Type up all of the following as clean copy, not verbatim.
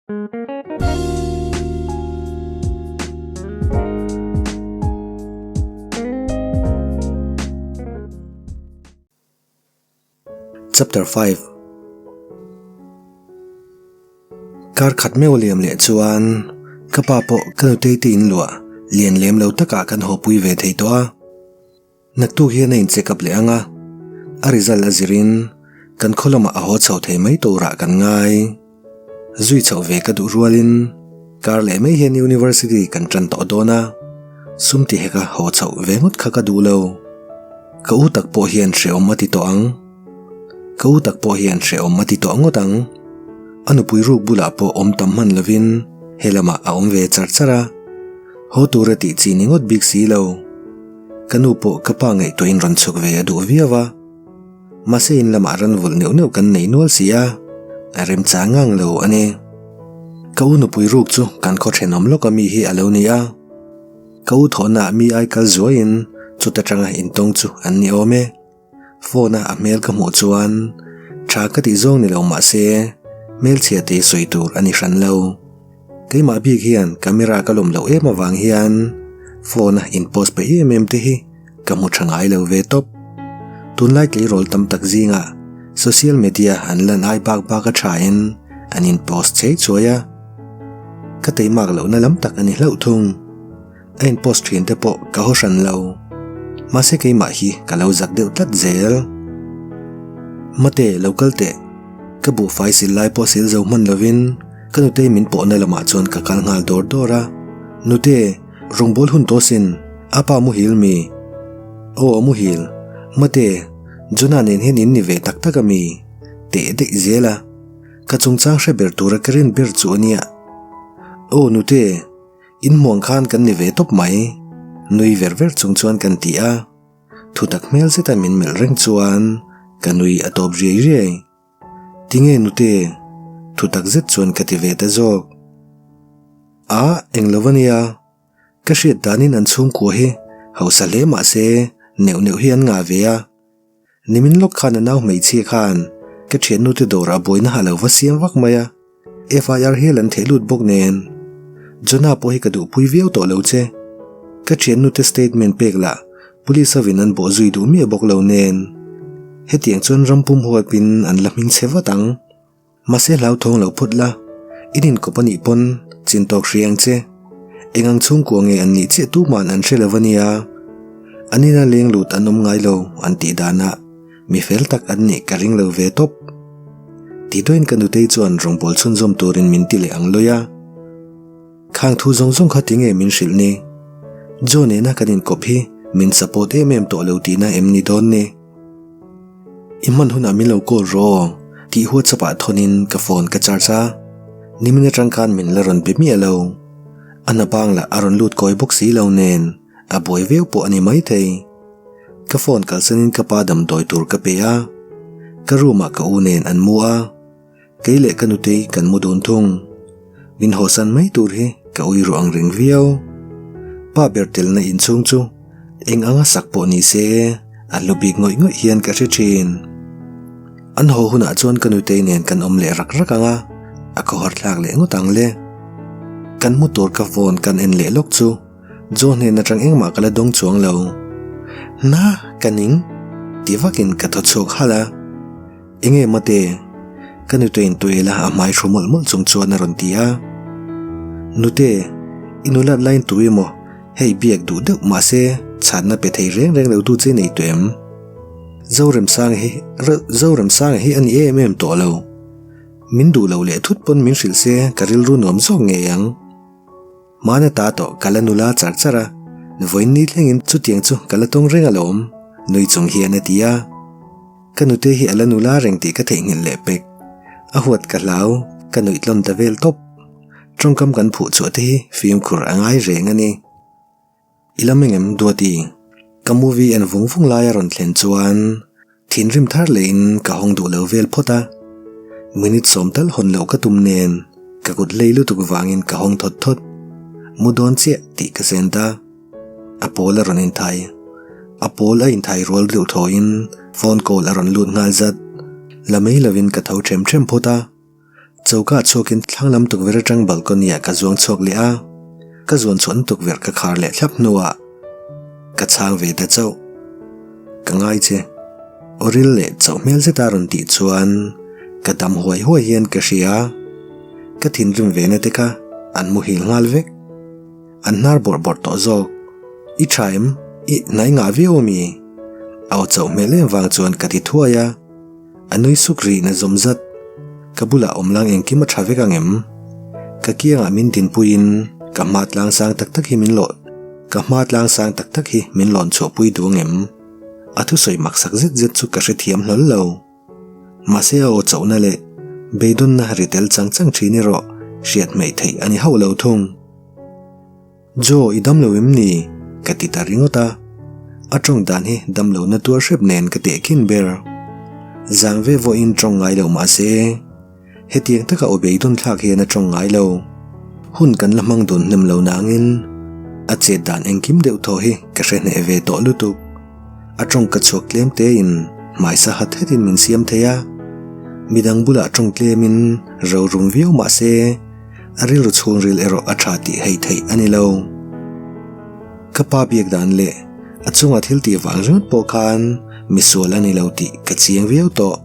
Chapter 5 Kar khat meuh liam leh chuan ka pa pawh ka nutei te inluah lian lem lo takah kan haw pui ve thei tawh a. Naktuk hian a in check up leh ang a, a result a zirin kan khaw lamah a haw chho thei mai turah kan ngai. Zui chhoh ve ka duh rualin kar leh mai hian University kan tan tawh dawn a, sum ti heka haw chhoh ve ngawt kha ka duh lo. Ka u tak pawh hian hrehawm a ti tawh ang. Ka u tak pawh hian hrehawm a ti tawh ngawt ang. A nupui ruk bulah pawh awm tam hman lovin he lamah a awm ve char char a, haw tura tih chi ni ngawt bik si lo. Ka nu pawh ka pa ngaihtuahin rawn chhuk ve a duh viau a. Mahse in lamah ran vulh neuh neuh kan nei nual si a, a remchang ngang lo a ni. Ka u nupui ruk chu kan khaw thenawm lawk a mi hi a lo ni a. Ka u thawhnaah mi ai kal zuaiin chuta tanga intawng chu an ni awm e. Phone a a hmel ka hmuh chuan tha ka tih zawng ni lo mahse hmelchhia te sawi tur a ni hran lo. Keimah bik hian camera ka lawm loh em avang hian phone a in post peih em em te hi ka hmu tha ngai lo ve tawp. Tunlai tleirawl tam tak zingah social media an lan ai bak bak a tha in an in post chei chuai a. Ka teimak lohna lam tak a ni hlauh thung. A in post thin te pawh ka haw hran lo. Mahse keimah hi ka lo zak deuh tlat zel. Mate lo kal teh. Ka buhfai sil lai pawh sil zo hman lovin ka nutei min pawhna lamah chuan ka kal nghal dawr dawr a. Nute, rawngbâwl hun tawh sin, a pa muhil mi? Aw a muhil. Mate, Jonah nen hian in ni ve tak tak a mi? Teh daih zel a. Ka chungchang hre ber tura ka rin ber chu a nia. Aw nute. In hmuang khan kan ni ve tawp mai, nui ver ver chung chuan kan ti a. Thutak hmel zeta min melh reng chuan ka nui a tawp riai riai. Tinge nute? Thutak zet chuan ka ti ve ta zawk. A, eng lo ania, ka hriat danin an chhungkua hi hausa hle mah se neuh neuh hi an ngah ve a. Nimin lawk khan a nau hmeichhia khan ka thiannu te dawrah buaina ha lo va siam vak mai a, FIR hial an theh lut bawk nen. Jonah pawh hi ka duhpui viau tawh lo che. Ka thiannu te statement pek lah police hovin an bawh zui duh miah bawk lo nen. Hetiang chuan ram pum huapin an la hming chhe vat ang. Mahse hlauthawng lo phawt la, in inkawp a nih pawn chin tawk hri ang che. Eng ang chhungkua nge an nih chiah tuman an hre lo a nia. An ina leng lut an awm ngai lo an tih danah mi fel tak an nih ka ring lo ve tawp. Ti dawin ka nutei chuan rawngbâwl chhunzawm turin min ti leh ang lawi a. Khang thu zawng zawng kha tinge min hrilh ni? Joe nena kan inkawp hi min support em em tawh lo tihna em ni dawn ni? I hman hunah min lo call rawh tih WhatsApp ah thawnin ka phone ka charge a, nimin atang khan min la rawn be miah lo. A hna bang lah a rawn lut kawi bawk si lo nen a buai viau pawh a ni maithei. Ka phone kalsanin ka pa damdawi tur ka pe a, ka room ah ka u nen an mu a. Kei leh ka nutei kan mu dun thung. Min hawsan mai tur hi ka ui ruah ang reng viau. Pa ber telna inchhung chu eng anga sak pawh ni se a hlu bik ngawih ngawih hian ka hre thin. An haw hunah chuan ka nutei nen kan awm leh rak rak ang a, a khawhar thlak leh ngawt ang le. Kan mu tur ka phone kan en leh lawk chu Joe hnen atang engmah ka la dawng chuang lo. Na, ka ning! ti vakin ka thaw chhuak halh a. Enge mate? Ka nute in tuel a a hmai hru mawlh mawlh chung chuan a rawn ti a. Nute, i nulat laiin tu emaw hei biak duh deuh mahse chhanna pe thei reng reng lo tu che nei tawh em? Zoremsanga hi Zoremsanga hi a ni em em tawh lo. Min duh lo leh thut pawn min hrilh se ka rilru nuam zawk ngei ang. Hmana ta tawh ka la nula char char a, vawiin ni thlengin chutiang chu ka la tawng reng alawm, nui chung hian a ti a. Ka nute hi a la nula reng tih ka theihnghilh leh pek. A huat ka hlau, ka nuih tlawn ta vel tawp. Tawngkam kan phuh chhuah te hi fimkhur a ngai reng a ni. I lam engem Duati? Ka movie en vung vung lai a rawn thlen chuan thinrim thar lehin ka hawng duh lo vel phawt a. Minute sawm tal hawn loh ka tum nen ka kut hlei lutuk vangin ka hawng thawt thawt. Mu dawn chiah tih ka sent a. A pawl a rawn inthai. A pawl a inthai rual deuh thawiin phone call a rawn lut nghal zat. La mai lovin ka tho them them phawt a. Choka chhuakin thlang lam tukverh atang balcony ah ka zuang chhuak leh a, ka zuan chhuahna tukverh ka khar leh thlap hnuah ka chhang ve ta chauh. Ka ngai che. Aw ril leh chauh hmel zeta rawn tih chuan ka dam huai huai hian ka hria. Ka thinrim ve na te kha an muhil nghal vek. An hnar bawrh bawrh tawh zawk. I tha em? I hnai ngah viau ami? A aw chauh hmel em vang chuan ka ti thuai a. A nui suk rih na zawm zat. Ka bulah awm lang engkim a tha vek ang em? Ka kiangah min dinpuiin ka hma tlang sang tak tak hi min lawh ka hma tlang sang tak tak hi min lawn chhuahpui duh ang em? A thusawi maksak zet zet chu ka hrethiam hlawl lo. Mahse a aw chauhna leh beidawnna ri tel chang chang thin erawh hriat hmeih theih a ni hauh lo thung. Joe, i damlo em ni? Ka ti ta ringawt a. A tawng dan hi damlo na tuar hrep nen ka tehkhin ber. Zang ve vawiin tawng ngai lo mah se, hetiang taka aw beidawn thlak hian a tawng ngai lo. Hun kan la hmang dun hnem lo nangin a chet dan engkim deuh thaw hi ka hre hneh ve tawh lutuk. A tawng ka chhuak tlem tein hmaisa hat hetin min siam thei a. Midang bulah tawng tlemin rorum viau mah se, A rilru chhungril erawh a tha tih hei theih a ni lo. Ka pa biak dan leh a chunga thil tih vang ringawt pawh khan misual a ni lo tih ka chiang viau tawh.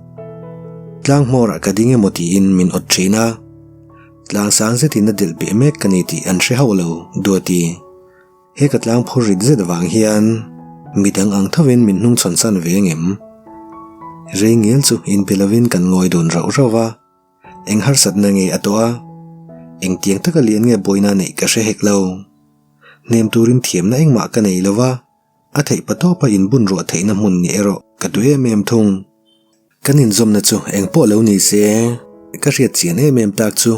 Tlang hmawrah ka ding emaw tiin min awt thin a, tlang sang zetin a delh beh mek ka ni tih an hre hauh lo, Duati. He ka tlang phur rit zet vang hian midang ang thovin min hnungchhawn san ve ngem? Rei ngel chu inpe lovin kan ngawi dun rauh rauh va. Eng harsatna nge a tawh a? Engtiang taka lian nge buaina neih ka hre hek lo. Hnem turin thiamna engmah ka nei lo va, a theih patawpa inbun ruah theihna hmun nih erawh ka duh em em thung. Kan inzawmna chu eng pawh lo ni se, ka hriat chian em em tak chu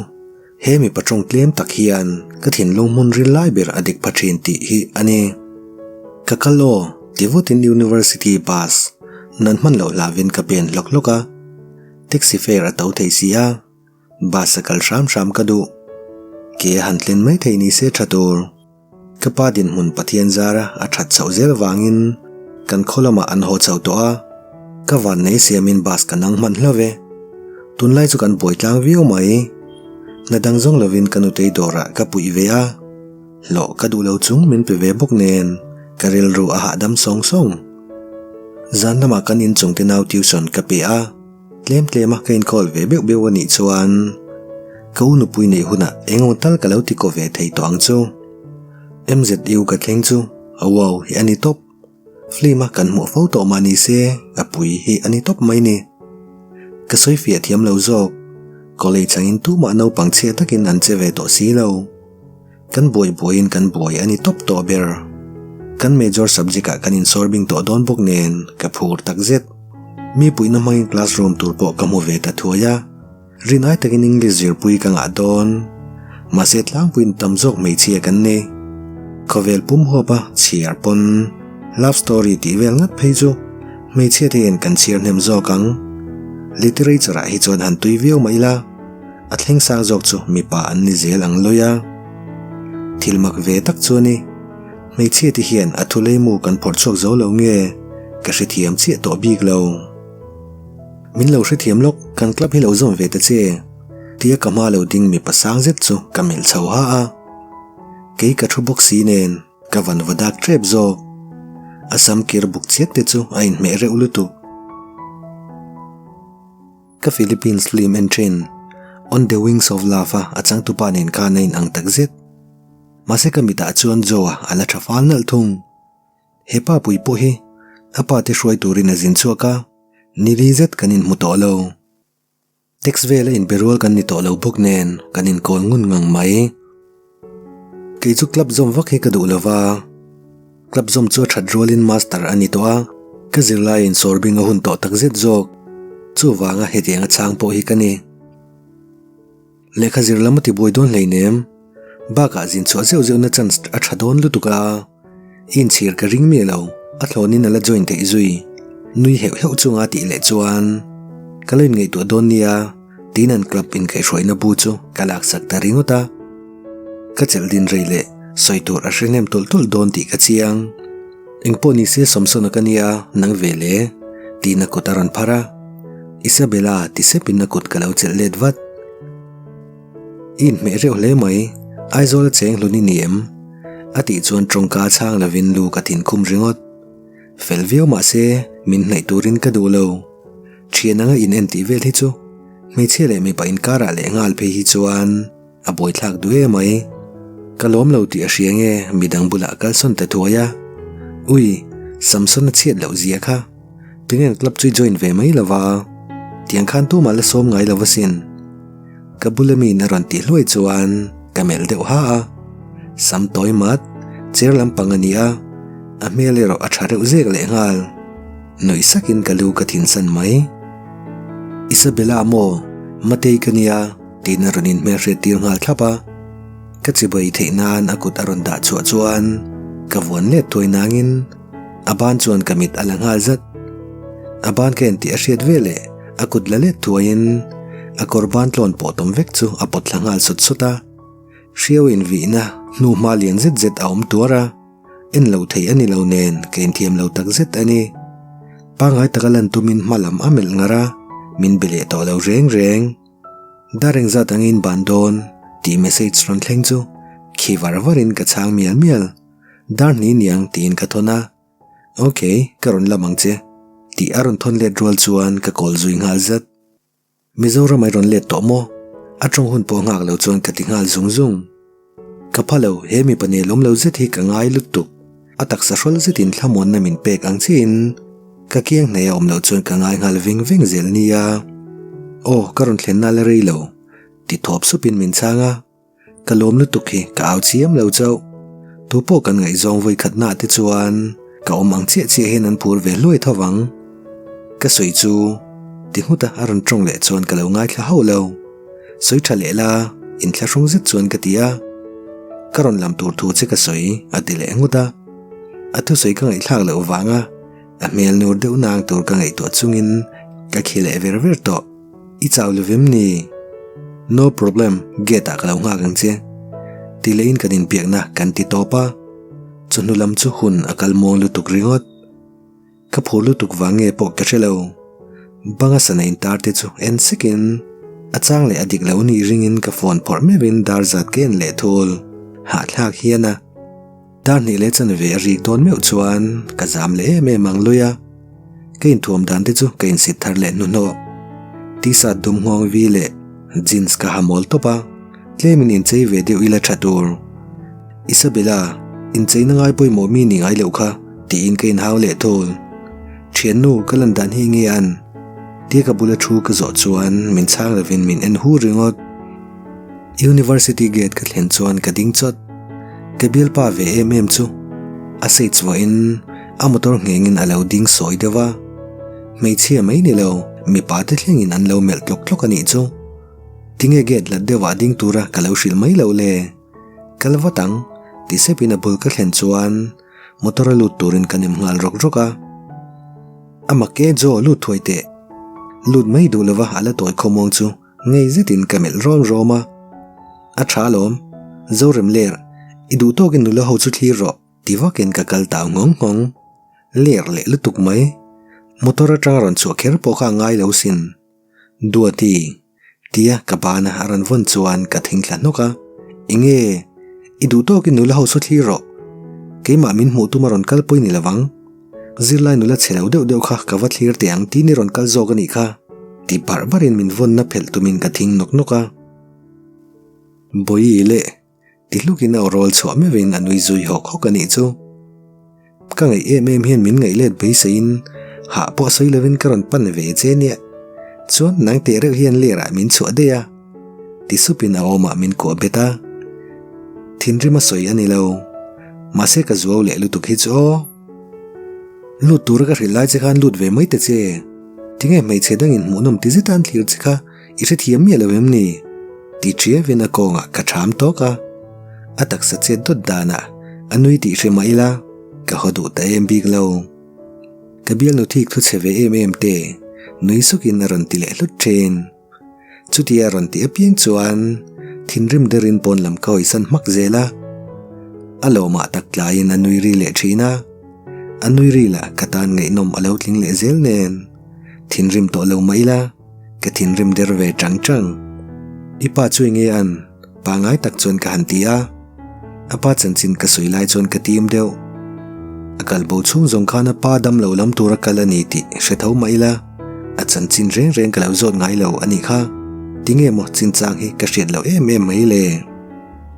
he mipa tawng tlem tak hian ka thinlung hmun ril lai ber a dik pha thin tih hi a ni. Ka kal aw, ti vutin University bus nan hman loh hlavin ka pen hlawk hlawk a. Taxi fare a to thei si a, bus a kal hram hram ka duh. Ke a han tlen mai thei ni se tha tur. Ka pa dinhmun Pathian zara a that chhoh zel vangin kan khaw lamah an haw chho tawh a, ka vannei siamin bus ka nang hman hlauh e. Tunlai chu kan buai tlang viau mai. Hna dang zawng lovin ka nutei dawrah ka puih ve a. Hlawh ka duh lo chung min pe ve bawk nen ka rilru a hahdam sawng sawng. Zan lamah kan inchung te nau tuition ka pe a, tlem tlem a ka inkawl ve beuh beuh a nih chuan ka u nupui neih hunah eng emaw tal ka lo ti kaw ve thei tawh ang chu. MZU ka thleng chu a wow hi a ni tawp. Film a kan hmuh fo tawh mah ni se a pui hi a ni tawp mai ni. Ka sawi fiah thiam lo zawk. College angin tumah naupang chhia takin an che ve tawh si lo. Kan buai buaiin kan buai a ni tawp tawh ber. Kan major subject ah kan insawr bing tawh dawn bawk nen ka phur tak zet. Mi puihna hmangin classroom tur pawh ka hmu ve ta thuai a. Rin ai takin English zirpui ka ngah dawn. Mahse tlangpuiin tam zawk hmeichhia kan ni. Khawvel pum huapa chhiar pawn love story tih vel ngat phei chu hmeichhia te hian kan chhiar hnem zawk ang. Literature ah hi chuan han tui viau mah ila. A thleng sang zawk chu mipa an ni zel ang lawi a. Thil mak ve tak chu a ni. Hmeichhia te hian a thu leimu kan phawrh chhuak zo lo nge ka hrethiam chiah tawh bik lo. Min lo hrethiam lawk, kan club hi lo zawm ve ta che. Tia ka hma lo ding mipa sang zet chu ka melh chho ha a. Kei ka thu bawk si nen ka van va dak tep zawk. A sam kir buk chiat te chu a inhmeh reuh lutuk. Ka Philippines film en thin, On the Wings of Love a a changtupa nen khan a inang tak zet. Mahse ka mitah chuan Joe-a a la tha fal nalh thung. He pa pui pawh hi a pa te hruai turin a zin chhuak a, ni li zet kan inhmu tawh lo. Text vel a inbe rual kan ni tawh lo bawk nen kan inkawl ngun ngang mai. Kei chu club zawm vak hi ka duh lo va, club zawm chu a that rualin master a ni tawh a, ka zirlaiin sawrbing a hun tawh tak zet zawk. Chuvanga hetiang a chhang pawh hi ka ni. Lehkha zir lam a ti buai dawn hleinem, bakah zin chhuah zeuh zeuhna chance a tha dawn lutuk a, i inchhir ka ring miah lo, a thlawnin a la join theih zui, nui heuh heuh chunga a tih leh chuan ka lo inngaihtuah dawn nia. Tiin an club inkaihhruaina bu chu ka laksak ta ringawt a. Ka chelh din rei leh sawi tur a hre hnem tawlh tawlh dawn tih ka chiang. Engpawh ni se Samsona ka nia, nang ve le, tiin a kut a rawn phar a. Isabella ti sepin a kut ka lo chelh let vat. I inhmeh reuh hle mai, Aizawl a cheng hlun i ni em? A tih chuan tawngka chhang lovin lu ka thin khum ringawt. Fel viau mah se min hnaih turin ka duh lo. Thian anga in en tih vel hi chu hmeichhia leh mipa inkarah leh nghal phei hi chuan a buaithlak duh em mai. Ka lawm lo tih a hria nge midang bulah kalsawn ta thuai a. Ui, Samson a chhiat loh zia kha. Tinge club chu i join ve mai lova? Tiang khan tumah la sawm ngai lo asin. Ka bula miin a rawn tih hluai chuan ka melh deuh ha a. Sam tawi mat, chair lampang a ni a, a hmel erawh a tha reuh zek lehnghal. Nuih sakin ka lu ka thinsan mai. Isabella maw? Matei ka nia tiin a rawn inhmelhriat tir nghal thlap a. Ka chibai theih nan a kut a rawn dah chhuah chuan ka vuan let thuai nangin a ban chuan ka mit a la nghal zat. A ban ka en tih a hriat veleh a kut la let thuaiin a kawr ban tlawn pawh tawm vek chu a pawt thla nghal sawt sawt a. Hriau invihna hnuhma lian zet zet a awm tuar a. En lo thei a ni lo nen ka inthiam lo tak zet a ni. Pangngai taka lan tumin hma lam a melh ngar a, min be leh tawh lo reng reng. Dar engzat angin ban dawn tih message rawn thleng chu khi var varin ka chhang mial mial. Dar hni niang tiin ka thawn a, Ok, ka rawn lam ang che tih a rawn thawn let rual chuan ka call zui nghal zat. Mizoram ai rawn let tawh maw? A tawng hun pawh nghak lo chuan ka ti nghal zung zung. Ka pha lo, he mipa nel awm lo zet hi ka ngai lutuk. A taksa hrawl zetin thlamuanna min pek ang chiahin ka kiang hnaih a awm loh chuan ka ngai nghal veng veng zel nia. Aw, ka rawn thlenna la rei lo, ti thawp supin min chhang a. Ka lawm lutuk hi ka au chiam lo chauh. Tu pawh kan ngaihzawng vawi khatnaah te chuan ka awm ang chiah chiah hian an phur ve hluai tho vang. Ka sawi chu ti nghut a a rawn tawng leh chuan ka lo ngaithla hauh lo. Sawi tha leh la, inthlahrung zet chuan ka ti a. Ka rawn lam tur thu che ka sawi a ti leh nghut a. A thusawi ka ngaihthlak loh vanga a hmel nur deuh nang tur ka ngaihtuah chungin ka khi leh ver ver tawh. I chau lo vem ni? No problem, gate ah ka lo nghak ang che. Ti lehin kan inbiakna kan ti tawp a, chawhnu lam chu hun a kal muang lutuk ringawt. Ka phur lutuk vang nge pawh ka hre lo. Banga sana intar te chu en sekin a chang leh a dik lo nih ringin ka phone phawrh meuhin dar zat ka en leh thul. Hahthlak hian a. Dar hnih leh chanve a rik dawn meuh chuan ka zam leh em em ang lui a, ka inthuam dan te chu ka insit thar leh hnuhnawh. T-shirt dum nghawng vi leh jeans ka ha mawl tawp a, tlemin inchei ve deuh ila tha tur. Isabella, incheina ngai pawimawh mi ni ngai loh kha tiin ka inhau leh thul. Thiannu, ka lan dan hi nge an? Tia ka bula thu ka zawh chuan min chhang lovin min en hu ringawt. University gate ka thlen chuan ka ding chawt. Ka bialpa ve em em chu a sei chhuahin a motor nghengin a lo ding sawi deuh a. Hmeichhia mai ni lo, mipa te thlengin an lo melh tlawk tlawk a nih chu. Tinge gate lat deuhah ding tura ka lo hrilh mai lo le? Kal vat ang, ti sepin a bul ka thlen chuan motor a lut turin ka nem nghal rawk rawk a. A mak e Joe lut thuai teh. Lut mai duh lova a la tawi khawmuang chu. Ngei zetin ka melh rawm rawm a, A tha alawm, Zorem ler, i duh tawkin nula ho chu thlir rawh, ti vakin ka kal tau nghawng nghawng. Ler leh lutuk mai. Motor atanga rawn chhuah kher pawh kha a ngai lo sin. Duati, tia ka bana a rawn vawn chuan ka thing thla hnawk a, Enge, i duh tawkin nula ho chu thlir rawh. Keimah min hmuh tum a rawn kal pawi ni lovang. Zirlai nula chhe lo deuh deuh kha ka va thlir teh ang tiin i rawn kal zawk a nih kha, ti barh barhin min vawnna phelh tumin ka thing nawk nawk a. Bawihi leh ti hlukin a aw rawl chhuah meuhin a nui zui hawk hawk a nih chu. Ka ngaih em em hian min ngaih let beiseiin hah pawh sawi lovin ka rawn pan ve che nia. Chuan nang teh reuh hian lerah min chhuah daih a. Ti supin a awmah min kuah bet a. Thinrim a sawi a ni lo. Mahse ka zuau leh lutuk hi chu aw. Lut tura ka hrilh lai che khan lut ve mai ta che. Tinge hmeichhe dangin hmuhnawm ti zeta an thlir che kha i hrethiam miah lo em ni? Ti ṭiavin a kawngah ka ṭham tawk a. A taksa chet dawt danah a nui tih hre mah ila ka haw duh ta em bik lo. Ka bialnu thik thu chhe ve em em te nui sukin a rawn ti leh hlut ṭhin. Chutia rawn ti apiang chuan thinrim derin pawn lam ka hawisan hmak zel a. A lawmah tak tlaiin a nui ri leh thin a. A nui ri lah ka tan ngaihnawm a lo tling leh zel nen. Thinrim tawh lo mah ila ka thinrim der ve tang tang. I pa chu enge an? Pangai tak chuan ka han ti a, a pa chanchin ka sawi lai chuan ka tim deuh. A kal bo chhung zawng khan a pa dam lo lam tura kal a ni tih hre tho mah ila, a chanchin reng reng ka lo zawt ngai lo a nih kha. Tinge maw chinchang hi ka hriat loh em em mai le?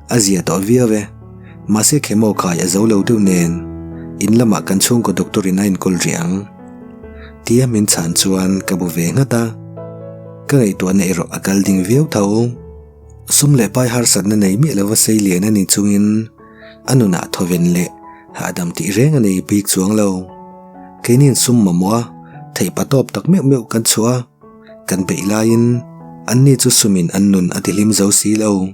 A zia tawh viau e. Mahse chemo khai a zo lo deuh nen in lamah kan chhungkaw doctor in a enkawl rih ang. Tia min chhan chuan ka bu ve nghat a, ka ngaihtuahna erawh a kal ding viau tho. Sum leh pai harsatna nei miah lova sei lian a ni chungin a nunah thawven leh hahdam tih reng a nei bik chuang lo. Keini'n sum mamawh a, theih pa tawp tak meuh meuh kan chhuah a, kan beih laiin anni chu sumin an nun a tihlim zo si lo.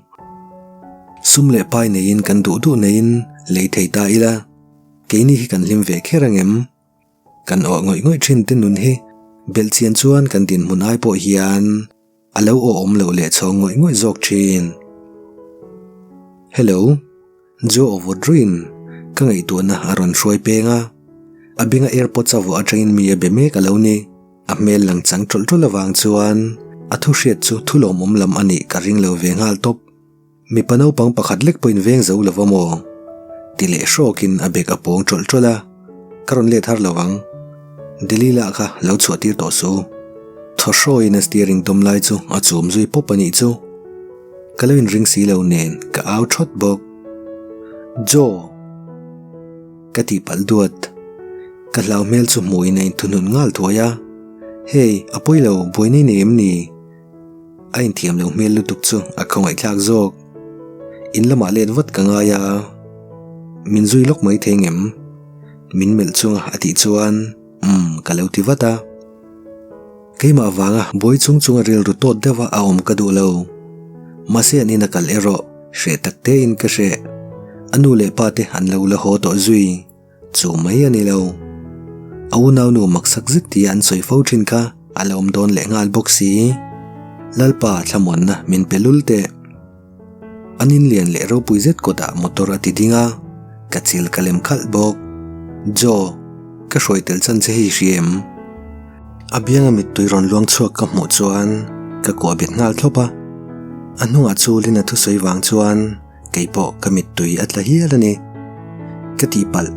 Sum leh pai neiin kan duh duh neiin lei thei ta ila, keini hi kan hlim ve kher angem? Kan awh ngawih ngawih thin te nun hi belhchian chuan kan dinhmun ai pawh hian a lo awh awm loh leh chho ngawih ngawih zawk thin. Hello, Joe aw vawt ruiin ka ngaihtuahna a rawn hruai peng a, a benga airpods a vuah atangin mi a be mek a lo ni. A hmel lang chang tawlh tawlh avang chuan a thu hriat chu thu lawmawm lam a nih ka ring lo ve nghal tawp. Mipa naupang pakhat lek pawhin veng zo lo va maw? Ti leh hrawkin a bag a pawng tawlh tawlh a, ka rawn let har lo ang. Delilah kha lo chhuah tir tawh suh. Thaw hrawiin a steering dawm lai chu a chum zui pawp a nih chu. Ka lo inring si lo nen ka au thawt bawk. Joe! Ka tihpalh duat. Ka hlau hmel chu hmuhin a inthunun nghal thuai a, Hey, a pawi lo, buaina i nei em ni? A inthiam lo hmel lutuk chu a khawngaihthlak zawk. In lamah let vat ka ngai a, min zui lawk mai thei ngem? Min melh chunga a tih chuan umm ka lo ti vat a. Keimah vanga buai chung chunga rilru tawt deuha a awm ka duh lo. Mahse an ina kal erawh hreh tak tein ka hreh. A nu leh pa te an lo la haw tawh zui. Chu mai a ni lo. A unaunu maksak zet tia an sawi fo thin kha a la awm dawn leh nghal bawk si. Lalpa thlamuanna min pe lul teh. An in lian leh ropui zet kawtah motor a ti ding a, ka chil ka lem khalh bawk. Joe, ka hruai tel chan che hi i hria em? A bianga mittui rawn luang chhuak ka hmuh chuan ka kuah bet nghal thlawp a. A hnungah chulin a thusawi vang chuan Kei pawh ka mittui a tla hial a ni. Ka tihpalh,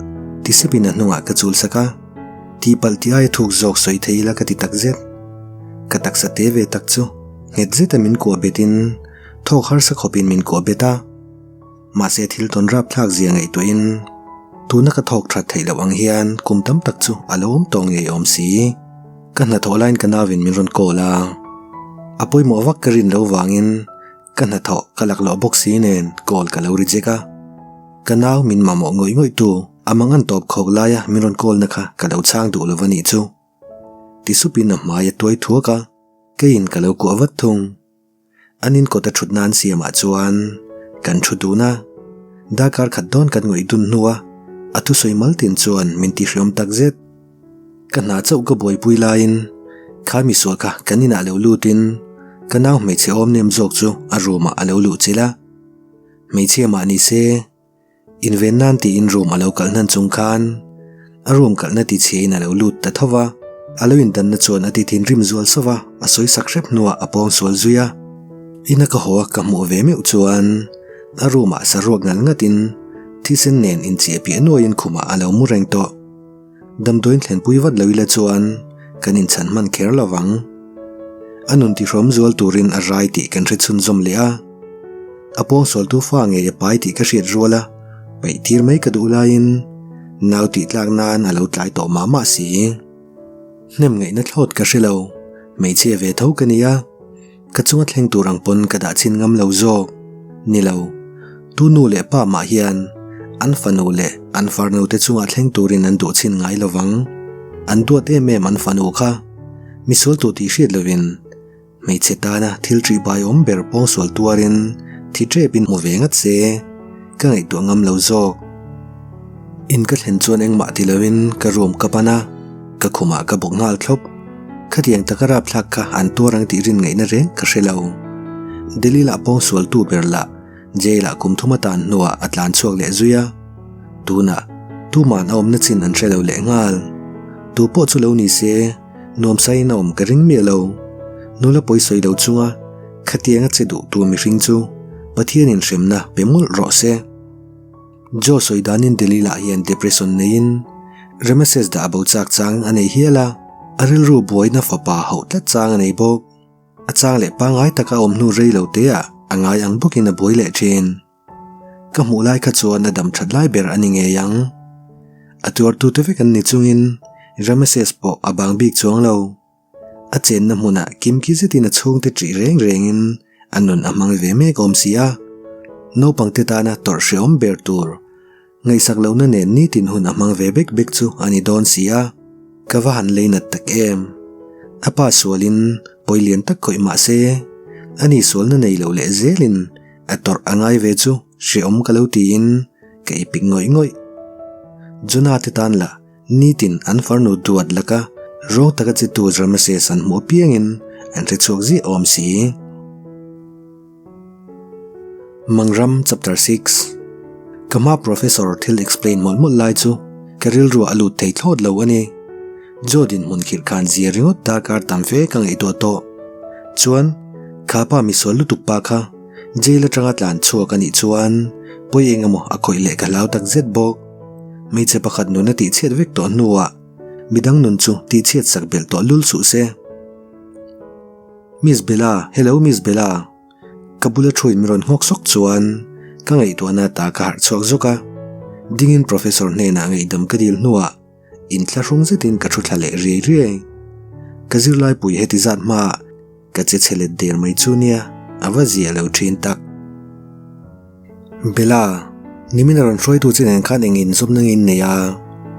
ti sepin a hnungah ka chul sak a. Tihpalh tih aia thuk zawk sawi thei ila ka ti tak zet. Ka taksa te ve tak chu nghet zeta min kuah betin thawk harsa khawpin min kuah bet a. Mahse thil tawn rapthlak zia ngaihtuahin tuna ka thawk that theih loh ang hian kum tam tak chu a lo awm tawh ngei awm si. Ka hnathawh laiin ka nauin min rawn call a. A pawimawh vak ka rin lo vangin Ka hnathawh ka laklawh bawk si nen call ka lo reject a. Ka nau min mamawh ngawih ngawih tu a mang an tawp khawk laia min rawn call na kha ka lo chhang duh lo a nih chu. Ti supin a hmai a tuai thuak a, keiin ka lo kuah vat thung. An in kawta thutna an siamah chuan kan thu dun a, darkar khat dawn kan ngawih dun hnua a thusawi mal tin chuan min tihriawm tak zet. Ka hna chauh ka buaipui laiin kha misual kha kan inah lo lutin ka nau hmeichhe awm nem zawk chu a room ah a lo luh chilh a. Hmeichhia mah ni se, inven nan tiin room a lo kalh hnan chung khan a room kalhna ti chhiain a lo lut ta tho va. A lo indanna chuan a ti thinrim zual sauh a, a sawi sak hrep hnuah a pawng sual zui a. Ina ka haw a ka hmuh ve meuh chuan a room ah saruak ngal ngatin thisen nen inchiah piah nuaiin khumah a lo mu reng tawh. Damdawiin thlenpui vat lo ila chuan kan inchhan hman kher lo vang. A nun tihrawm zual turin a rai tih kan hre chhunzawm leh a. A pawngsualtu fa ngei a pai tih ka hriat rual a, peih tir mai ka duh laiin nau tih tlak nan a lo tlai tawh mah mah si. Hnem ngaihna thlawt ka hre lo, hmeichhia ve tho ka ni a. Ka chunga thleng tur ang pawn ka dah chhin ngam lo zawk. Ni lo. Tu nu leh pa mah hian an fanu leh an farnu te chunga thleng turin an duh chhin ngai lo vang. An duat em em an fanu kha. Misual tu tih hriat lovin hmeichhe tana thil ṭih bai awm ber pawngsual tuarin thi ṭepin hmu ve ngat se ka ngaihtuah ngam lo zawk. In ka thlen chuan engmah ti lovin ka room ka pan a, ka khumah ka bawk nghal thlawp. Khatiang taka rapthlak kha an tuar ang tih rin ngaihna reng ka hre lo. Delilah pawngsualtu ber lah jail ah kum thum a tan hnuah a tlan chhuak leh zui a. Tunah tuman a awmna chin an hre lo leh nghal. Tu pawh chu lo ni se, nuamsaiin a awm ka ring miah lo. Nula pawisawi lo chunga khatianga che duhtu mihring chu. Pathianin hremna pe mawlh rawh se. Joe sawi danin Delilah hian depression neiin Rameses dah bo chak chang a nei hial a, a rilru buaina fapa hauh tlat chang a nei bawk. A chang leh pangngai taka a awm hnu rei lo teah a ngai ang bawkin a buai leh thin. Ka hmuh lai kha chuan a dam that lai ber a ni ngei ang. A tuartute vek an ni chungin Rameses pawh a bang bik chuang lo. A chenna hmunah kimki zetin a chhungte ṭih reng rengin a nun a hmang ve mek awm si a. Naupangte tana tawrh hrehawm ber tur ngaihsak lohna nen nitin hun a hmang ve bek bek chu a ni dawn si a. Ka va han lei nat tak em? A pa sualin pawi lian tak khawih mah se, ani sualna nei lo leh zelin a tawrh a ngai ve chu hrehawm ka lo tiin ka ipik ngawih ngawih. Jonah te tan lah Nitin an farnu duat laka rawng taka chetu Rameses an hmuh apiangin an hre chhuak ziah awm si. Mangram Chapter 6 Ka hma Professor thil explain mawlh mawlh lai chu ka rilruah a lut thei thlawt lo a ni. Joe dinhmun khirh khan zia ringawt darkar tam fe ka ngaihtuah tawh. Chuan, kha pa misual lutuk pa kha jail atanga tlan chhuak a nih chuan pawi eng emaw a khawih leh ka hlau takzet bawk. Hmeichhe pakhat nun a tihchhiat vek tawh hnuah midang nun chu tihchhiat sak belh tawh lul suh se. Miss Bella, hello Miss Bella. Ka bula thuin min rawn nghawk sawk chuan ka ngaihtuahna ta ka harh chhuak zawk a. Dingin Professor hnenah ngaihdam ka dil hnuah inthlahrung zetin ka thu thla leh riai riai. Ka zirlaipui heti zat hmaah ka che chhe let der mai chu nia, a va zia lo thin tak. Bella, nimin a rawn hruaitu che nen khan eng inzawmna nge in nei a?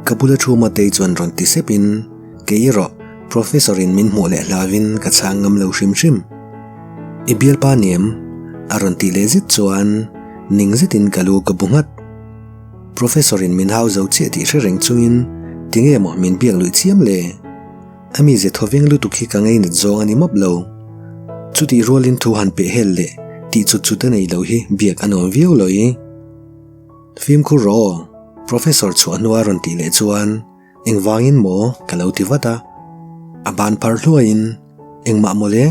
Ka bula thu Matei chuan rawn ti sep in, kei erawh Professor in min hmuh leh hlauin ka chhang ngam lo hrim hrim. I bialpa ni em? A rawn tih leh zet chuan ning zetin ka lu ka bu nghat. Professor in min hau zo chiah tih hre reng chungin tinge maw min biak luih chiam le? A mize thawveng lutuk hi ka ngeinat zawng a ni mawp lo. Chutih rualin thu han peh hel leh tih chut chut a nei lo hi biak a nuam viau lo i. Fimkhur rawh aw, Professor chhuah hnua rawn tih leh chuan engvangin maw ka lo ti vat a. A ban phar hluaiin engmah mawle?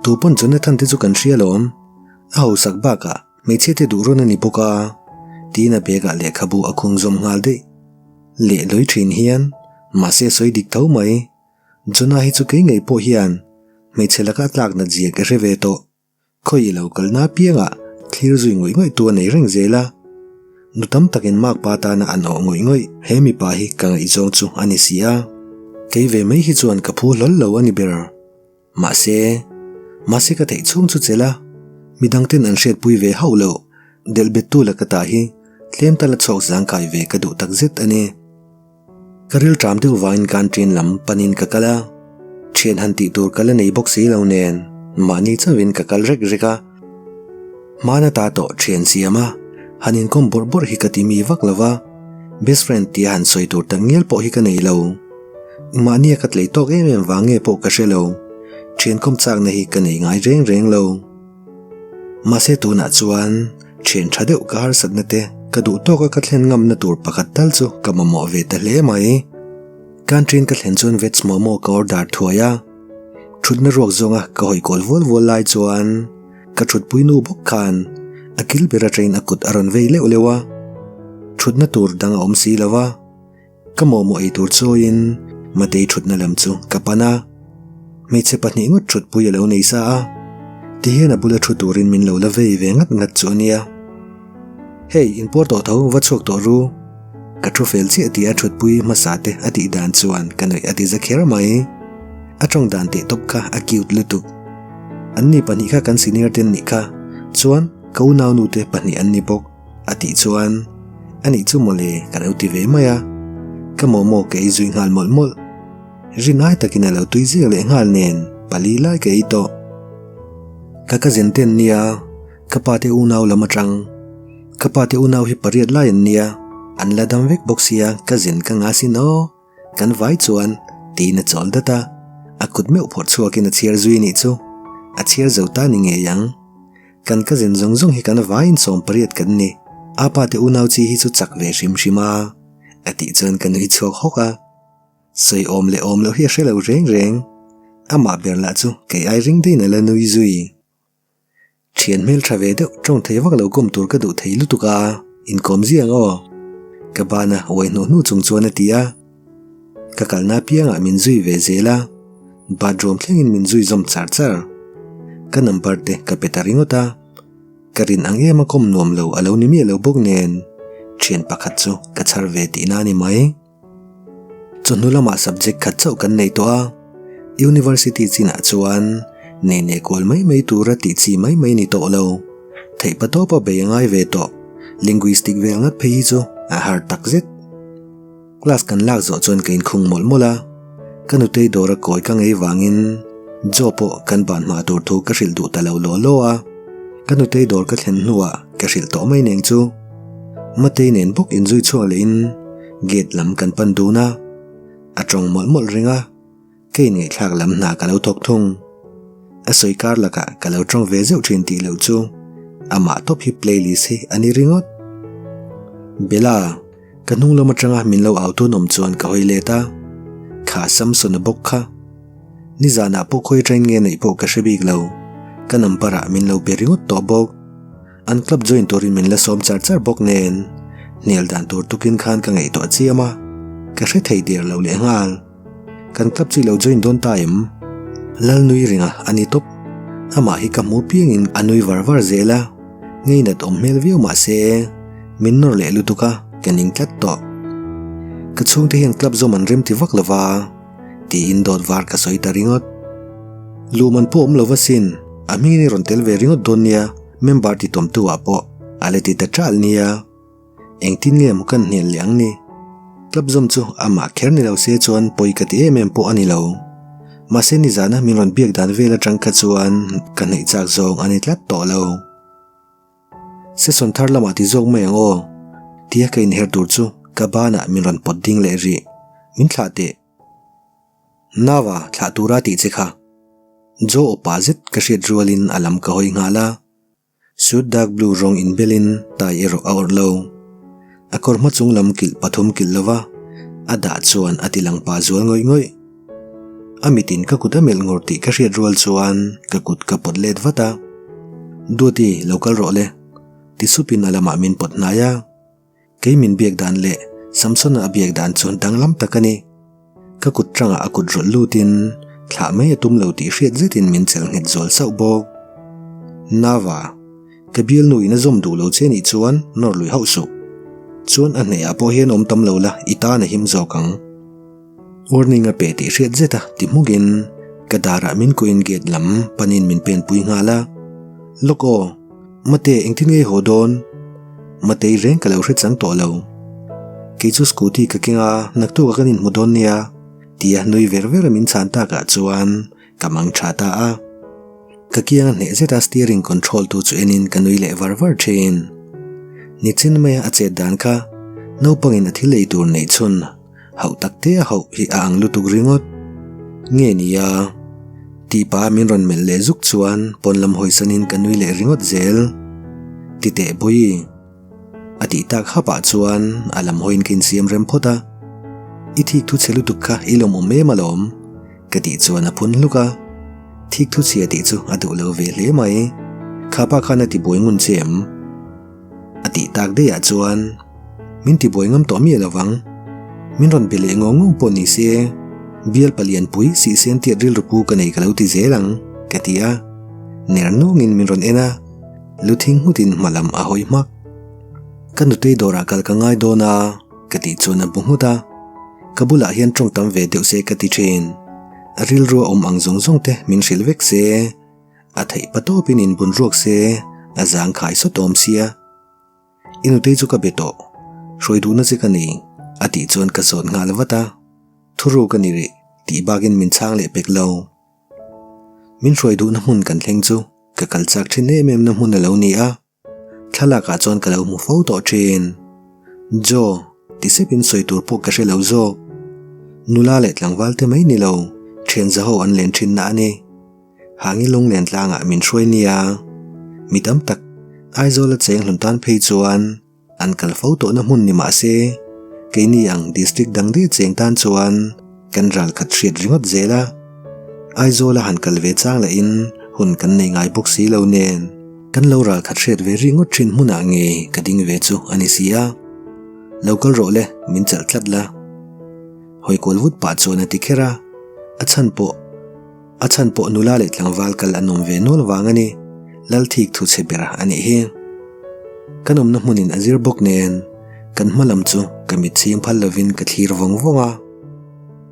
Tu pawn Jonathan te chu kan hria lawm. A hausak bakah hmeichhia te duh rawn a ni bawk a, tiin a bag ah lehkhabu a khung zawm nghal daih. Leh lawi thin hian Mahse sawi dik tho mai. Jonah hi chu kei ngei pawh hian hmeichhe laka tlak nat zia ka hre ve tawh. Khawi i lo kalna apiangah thlir zui ngawih ngawih tu a nei reng zel a. Nu tam takin makpa tana an awh ngawih ngawih he mipa hi ka ngaihzawng chu a ni si a. Kei ve mai hi chuan ka phu hlawl lo a ni ber. Mahse, mahse ka theih chhung chu chelh a, midangten an hriatpui ve hauh loh, delh bettu laka tah hi tlem tala chhawk zangkai ve ka duh takzet a ni. Ka ril ṭam deuh vangin canteen lam panin ka kal a, ṭhian han tih tur ka la nei bawk si lo nen mahni chauhin ka kal rek rek a. Hmana ta tawh ṭhian siam a, han inkawm bawrh bawrh hi ka ti mi vak lo va, best friend tia han sawi tur tak ngial pawh hi ka nei lo. Mahnia ka tlei tawk em em vang nge pawh ka hre lo, ṭhian kawm chakna hi ka nei ngai reng reng lo. Mahse tunah chuan ṭhian ṭha deuh ka harsatna te ka duh tawka ka thlen ngamna tur pakhat tal chu ka mamawh ve ta hle mai. Canteen ka thlen chuan veg momo ka order thuai a, ṭhutna ruak zawnga ka hawi kawl vual vual lai chuan ka ṭhutpui nu bawk khan a kil ber aṭangin a kut a rawn vei leuh leuh a, ṭhutna tur dang a awm si lo va. Ka mawhmawh ei tur chawiin Matei thutna lam chu ka pan a, hmeichhe pahnih ngawt thutpui a lo nei sa a, tihian a bula thu turin min lo la vei ve ngat ngat chu a nia. Hei, inpuar tawh tho, va chhuak tawh ru. Ka thu fel chiah tia thutpui hmasa te a tih dan chuan ka nuih a ti za kher mai. A tawng dan teh tawp kha a cute lutuk. An ni pahnih kha kan senior te an nih kha, chuan ka unaunu te pahnih an ni bawk. A tih chuan, A nih chu mawle, ka lo ti ve mai a. Ka momo ka ei zui nghal mawlh mawlh. Rin ai takin a lo tui ziak leh nghal nen pali lai ka ei tawh. Ka cousin te an nia, ka pa te unau lam atang. Ka pa te unau hi pariat lai an nia, an la dam vek bawk sia cousin ka nga sin aw. Kan vai chuan tiin a chawl dat a, a kut meuh phawrh chhuakin a chhiar zui nih chu. A chhiar zo ta ni ngei ang. Kan cousin zawng zawng hi kan vaiin 18 kan ni. A pa te unau chi hi chu chak ve hrim hrim a, a tih chuan ka nui chhuak hawk a. Sawi awm leh awm loh hi a hre lo reng reng. Amah ber lah chu kei ai ring daiin a la nui zui. Thian hmel tha ve deuh tawng thei vak lo kawm tur ka duh thei lutuk a, inkawm ziang aw. Ka bana uai hnuh hnuh chung chuan a ti a. Ka kalna apiangah min zui ve zel a, bathroom thlengin min zui zawm char char. Ka number te ka pe ta ringawt a, ka rin ang em a kawm nuam lo a lo ni miah lo bawk nen thian pakhat chu ka chhar ve tihna a ni mai. Chawhnu lamah subject khat chauh kan nei tawh a, University chinah chuan nei nei kual mai mai tura tih chi mai mai ni tawh lo. Theihpa tawpa bei a ngai ve tawh, linguistic vel ngat phei hi chu a har tak zet. Class kan lak zawh chuan ka inkhung mawlh mawlh a, ka nutei dawra kawi ka ngei vangin Joe pawh kan ban hma tur thu ka hrilh duh ta lo law law a, ka nutei dawr ka thlen hnuah ka hrilh tawh mai neng chu. Matei nen bawk inzui chhuak lehin gate lam kan pan dun a, a tawng mawlh mawlh reng a, ka inngaihthlak lam hna ka lo thawk thung. A sawi kar lakah ka lo tawng ve zeuh thin tih loh chu amah tawp hi playlist hi a ni ringawt. Bella, ka hnung lam atanga min lo au tun awm chuan ka hawi let a, kha Samson-a bawk kha. Nizanah pawh khawi train nge neih pawh ka hre bik lo, ka number ah min lo be ringawt tawh bawk. An club join turin min la sawm char char bawk nen, hnial dan tur tukin khan ka ngaihtuah chiam a, ka hre thei der lo leh nghal. Kan club chu i lo join dawn ta em? Lal nui ringa a ni tawp. Amah hi ka hmu piangin a nui var var zel a, ngeinat awm hmel viau mah se, min nawr leh lutuk a, ka ning tlat tawh. Ka chhungte hian club zawm an remti vak lo va. Tiin dawt var ka sawi ta ringawt. Luhman pawh awm lo va sin, a hmingin i rawn tel ve ringawt dawn nia, member ti tawmtu ah pawh a la ti ta ṭal nia. Engtin nge maw kan hnial leh ang ni? Club zawm chu amah kher ni lo se chuan pawi ka ti em em pawh a ni lo. Mahse nizana min rawn biak dan vel aṭang kha chuan ka hnaih chak zawng a ni tlat tawh lo. Session thar lamah ti zawk mai ang aw, tia ka inher tur chu ka banah min rawn pawt ding leh rih. Min thlah teh. Nava thlah tura tih che kha. Joe awpa zet ka hriat rualin a lam ka hawi nghal a. Suit dark blue rawng inbelin tai erawh a awrh lo. A kawr hma chung lam kilh pathum kilh lova a dah chuan a ti lang pah zual ngawih ngawih. A mitin ka kut a melh ngawr tih ka hriat rual chuan ka kut ka pawt let vat a. Duati, lo kal rawh le, ti supin a lamah min pawt hnai a. Kei min biak dan leh Samsona a biak dan chu danglam tak a ni. Ka kut tangah a kut rawlh lutin thlah mai a tum lo tih hriat zetin min chelh nghet zual sauh bawk. Nava. Ka bialnu in a zawm duh lo che nih chuan nawr lui hauh suh. Chuan a hnehah pawh hian awm tam lo la i tan a him zawk ang. Warning a pe tih hriat zet a ti hmugin ka darah min kuin gate lam panin min pen pui nghal a. Lawk aw, Mate engtin nge i haw dawn? Matei reng ka lo hre chang tawh lo. Kei chu scooty ka keng a, naktuk ah kan inhmu dawn nia tia nui ver ver a min chhan takah chuan ka mang tha ta a. Ka kianga hneh zeta steering control tu chu enin ka nui leh var var thin. Nichin maia a chet dan kha naupangin a thil ei tur neih chhun hauh tak te a hauh hi a ang lutuk ringawt. Nge nia? Tih pah min rawn melh leh zuk chuan pawn lam hawisanin ka nui leh ringawt zel. Titeh Bawihi. A tih tak hap ah chuan a lam hawiin ka insiam rem phawt a. I thik thu chhe lutuk kha i lawmawm em alawm. Ka tih chuan a phun hluk a, thik thu chhia tih chu a duh lo ve hle mai. Kha pa khan a tibuai ngun che em? A tih tak daih ah chuan min tibuai ngam tawh miah lovang. Min rawn be leh ngawng ngawng pawh ni se, bial palian pui sihsen tiat rilru pu ka nei ka lo ti zel ang, ka ti a. Ner nungin min rawn en a, lu thing nghutin hma lam a hawi hmak. Ka nutei dawrah kal ka ngai dawn a, ka tih chuan a bu nghut a. Ka bulah hian tawng tam ve deuh se ka ti thin. A rilru a awm ang zawng zawng te min hrilh vek se. A theih pa tawpin inbun ruak se, a zang khai sawt awm sia. I nutei chu ka be tawh, hruai duhna che ka nei, a tih chuan ka zawt nghal vat a. Thuru ka ni rih, tih bakin min chhang leh pek lo. Min hruai duhna hmun kan thleng chu ka kal chak thin em em na hmun a lo ni a. Thlalakah chuan ka lo hmu fo tawh thin. Joe, ti sepin sawi tur pawh ka hre lo zawk. Nula leh tlangval te mai ni lo, thian zaho an len thinna a ni. Hangi lunglen tlangah min hruai nia. Mi tam tak, Aizawla cheng hlun tan phei chuan an kal fo tawhna hmun ni mah se, keini ang district dang daih cheng tan chuan kan ral khat hriat ringawt zel a. Aizawla han kal ve chang lahin hun kan nei ngai bawk si lo nen. Kan lo ral khat hriat ve ringawt thin hmunah nge ka ding ve chu a ni si a. Lo kal rawh le, min chalh tlat la. Hawi kual vut pah chuan a ti kher a, a chhan pawh a chhan pawh nula leh tlangval kal an awm ve nual vang a ni, lal thik thu chhe ber a nih hi. Kan awmna hmunin a zir bawk nen kan hma lam chu ka mit chhing phal lovin ka thlir vawng vawng a.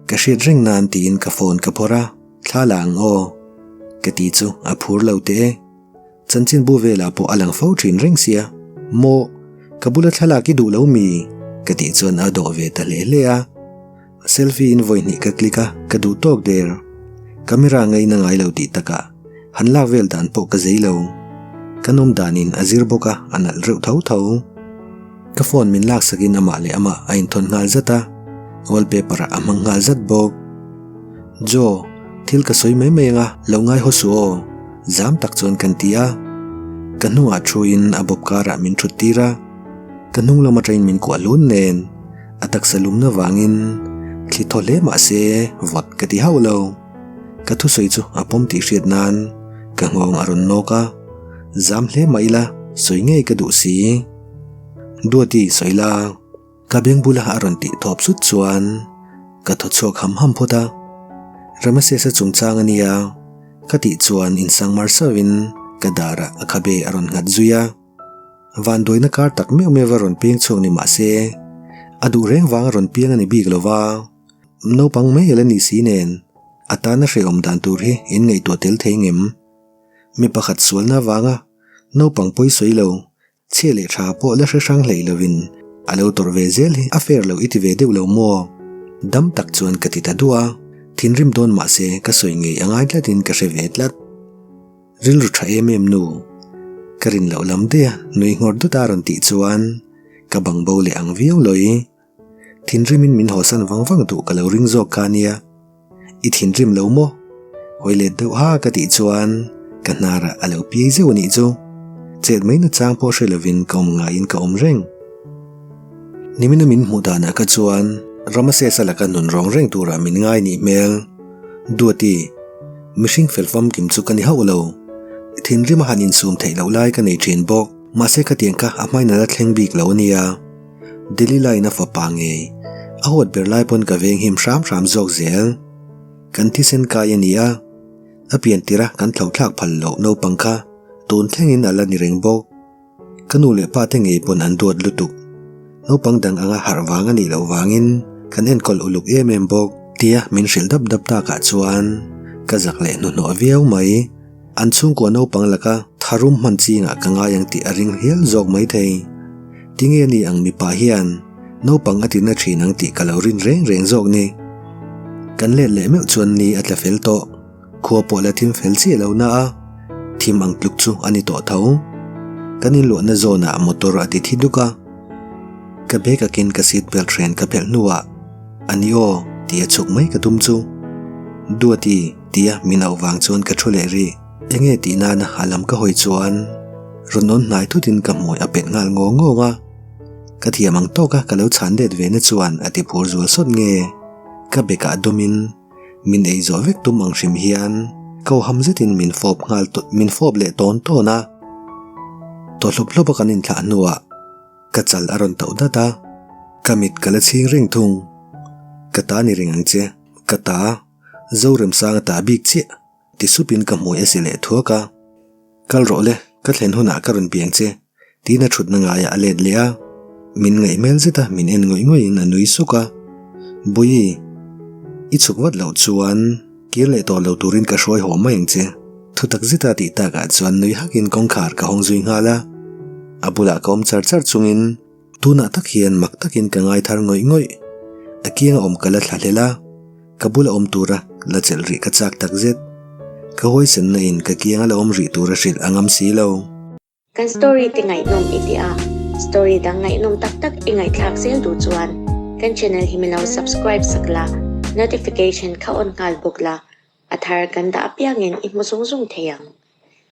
Ka hriat reng nan tiin ka phone ka phawrh a, thla la ang aw ka ti chu a phur lo teh e. Chanchinbu velah pawh a lang fo thin reng sia, Maw, ka bula thlalak i duh lo mi? ka tih chuan a dawh ve ta hle hle a. Selfie in vawi hnih ka click a, ka duh tawk der. Camera ngaina ngai lo tih takah han lak vel dan pawh ka zei lo. Ka nawm danin a zir bawk a, a nalh reuh tho tho. Ka phone min laksakin amah leh amah a inthawn nghal zat a, wallpaper ah a hmang nghal zat bawk. Joe, thil ka sawi mai mai anga lo ngai haw suh aw, zam tak chuan kan ti a. Ka hnungah thuin a bawp karah min thut tir a, ka hnung lam atangin min kuah hlun nen a taksa lumna vangin thli thaw hle mah se vawt ka ti hauh lo. Ka thusawi chu a pawm tih hriat nan ka nghawng a rawn nawk a, zam hle mah ila sawi ngei ka duh si. Duati sawi la. Ka beng bula a rawn tih thawp sut chuan ka thaw chhuak ham ham phawt a, Ramesesa chungchang a nia ka tih chuan insangmar sauhin ka darah a khabe a rawn nghat zui a. Vanduaina kar tak meuh meuh a rawn piang chhuak ni mah se a duh reng vang a rawn piang a ni bik lo va, naupang mai a la ni si nen a tana hrehawm dan tur hi in ngaihtuah tel thei ngem? Mi pakhat sualna avanga naupang pawi sawi lo Chhia leh tha pawh la hre hrang hleih lovin a lo tawrh ve zel hi a fair lo i ti ve deuh lo maw? Dam tak chuan ka ti ta duah a, thinrim dawn mah se ka sawi ngei a ngai tlatin ka hre ve tlat. Rilru tha em em nu, ka rin loh lam daih a nui nghawr dut a rawn tih chuan ka bang bo leh ang viau lawi. Thinrimin min hawsan vang vang duh ka lo ring zawk kha ania. I thinrim lo maw? Hawi let deuh ha ka tih chuan ka hnarah a lo piai zeuh a nih chu. Chet mai nachang pawh hre lovin ka awm ngaiin ka awm reng. Nimina min hmuh danah kha chuan Ramasesa laka nun rawng reng turah min ngai nih hmel. Duati, mihring fel famkim chu ka ni hauh lo. Thinrim a han insum theih loh lai ka nei thin bawk. Mahse khatiang kha a hmain a la thleng bik lo a nia. Delilah in a fapa ngei a huat ber lai pawn ka veng him hram hram zawk zel. Kan thisen kai a ni a, a pian tirh a kan thlo thlak phal loh naupang kha tun thlengin a la ni reng bawk. Ka nu leh pa te ngei pawn an duat lutuk. Naupang dang anga harh vang a nih loh vangin kan enkawl uluk em em bawk tia min hrilh dap dap takah chuan ka zak leh hnuhnawh viau mai. An chhungkua naupang laka tharum hman chingah ka ngai ang tih a ring hial zawk mai thei. Tinge ni ang mipa hian naupang a tina thin ang tih ka lo rin reng reng zawk ni. Kan let leh meuh chuan ni a tla fel tawh. Khua pawh la thim fel chiah lo na a, thim ang tluk chu a ni tawh tho. Kan inluahna zawnah motor a ti thi duk a. Ka bag akin ka seat belt hren ka phelh hnuah, A ni aw, tih a chhuk mai ka tum chu. Duati. Tia min auh vang chuan ka thu leh rih. Enge tih nana a lam ka hawi chuan rawn nawn hnai thutin ka hmui a pet nghal ngawng ngawng a. Ka thiam ang tawka ka lo chhan let ve na chuan a ti phur zual sawt nge. Ka bekah dawmin min ei zawh vek tum ang hrim hian ko ham zetin min fawp nghal min fawp leh tawn tawn a. Tawh hlawp hlawp a kan inthlah hnuah ka chal a rawn tauh dat a. Ka mit ka la chhing reng thung. Ka ta ni reng ang che. Ka ta. Zoremsang a tah bik chiah, ti supin ka hmui a si leh thuak a. Kal rawh le, ka thlen hunah ka rawn piang che, tiin a thutna ngaiah a let leh a. Min ngaih hmel zet a, min en ngawih ngawih in a nui suk a. Bawihi, i chhuk vat loh chuan kir leh tawh lo turin ka hruai haw mai ang che, thutak zeta tih takah chuan nui hakin kawngkhar ka hawng zui nghal a. A bulah ka awm char char chungin Tunah tak hian mak takin ka ngai thar ngawih ngawih. A kianga awm ka la thla hlel a, ka bula awm tura la chelh rih ka chak tak zet. Ka huaisenna in ka kianga la awm rih tura hrilh a ngam si lo. Kan story te ngaihnawm i ti a, story dang ngaihnawm tak tak i ngaihthlak zel duh chuan kan channel hi milo subscribe sak la, notification kha on nghal bawk la, a thar kan dah apiangin i hmu zung zung thei ang.